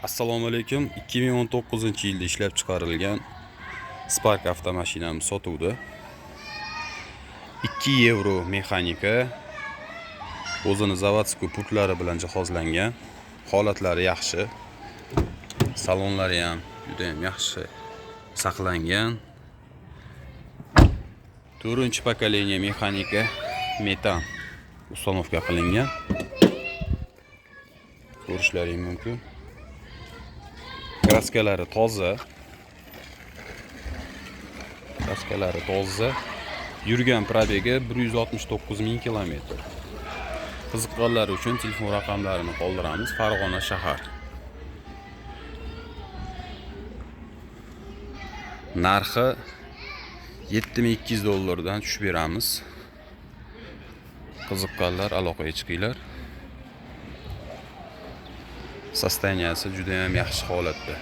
Assalomu alaykum. 2019-yilda ishlab chiqarilgan Spark avtomashinamiz sotuvda. 2 yevro mexanika, o'zini заводской pultlari bilan jihozlangan. Holatlari yaxshi. Salonlari ham juda ham yaxshi saqlangan. 4-поколение mexanika, metan установка qilingan. Ko'rishlaring mumkin. Краска lari toza. Краска lari toza. Yurgan пробег i 169 ming kilometr. Qiziqqanlar uchun telefon raqamlarini qoldiramiz. Farg'ona shahar. Narxi 7200 dollardan tushib beramiz. Qiziqqanlar aloqaga chiqinglar. Состояния si juda ham yaxshi holatda.